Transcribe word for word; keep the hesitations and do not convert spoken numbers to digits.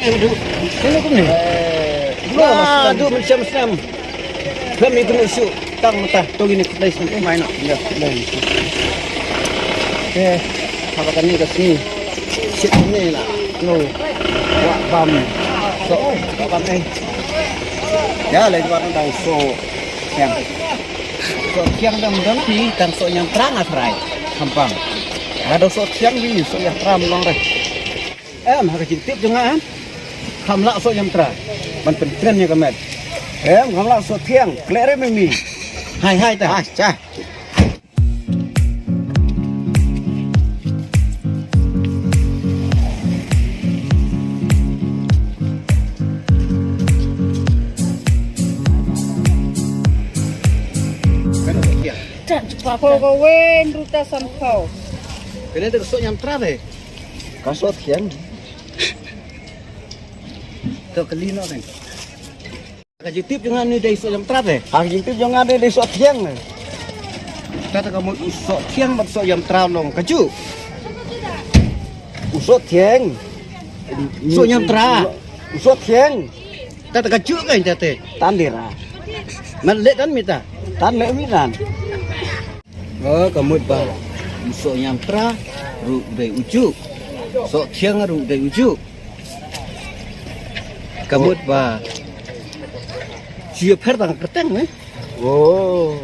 Aduh, sini kumne. Aduh, macam senam. Kami kena usuk tang mentah. Tong ini kita isuk mai nak. Ya, lain. Eh, apa kan ni kat sini? Sini nak. Lo. Wak bam. So, wak bam ni. Ya, lain warna dah usuk. Yang. Soh thiang dang dang phi tang soh ñiamtra nga trai. Khampang. Nga da soh thiang phi soh ñiamtra mlong re. Em ha ka jingtip jong nga em. Kham lah soh ñiamtra. Ban pyntren ïa ka met. Em kham lah soh thiang. Khleh re mimi. Hai hai ta. Ah cha. Ko ko wen ruta sam khau. Kene te soh ñiamtra te. Ka soh thiang. To kali no kan. Ka jingtip jong nga ni dei soh ñiamtra te. Ha ka jingtip jong nga ni dei soh thiang ne. Kata ka mut u soh thiang bad soh ñiamtra long kajuh. U soh thiang. Soh ñiamtra. U soh thiang. Kata kajuh kan kata. Tan dei ra. Man leh tan mita. Tan leh mitan. Oh, ka mut ba u soh ñiamtra ruh dei ujuh. Soh thiang ruh dei ujuh. Ka mut ba shu pher tang kyrteng eh. Oh.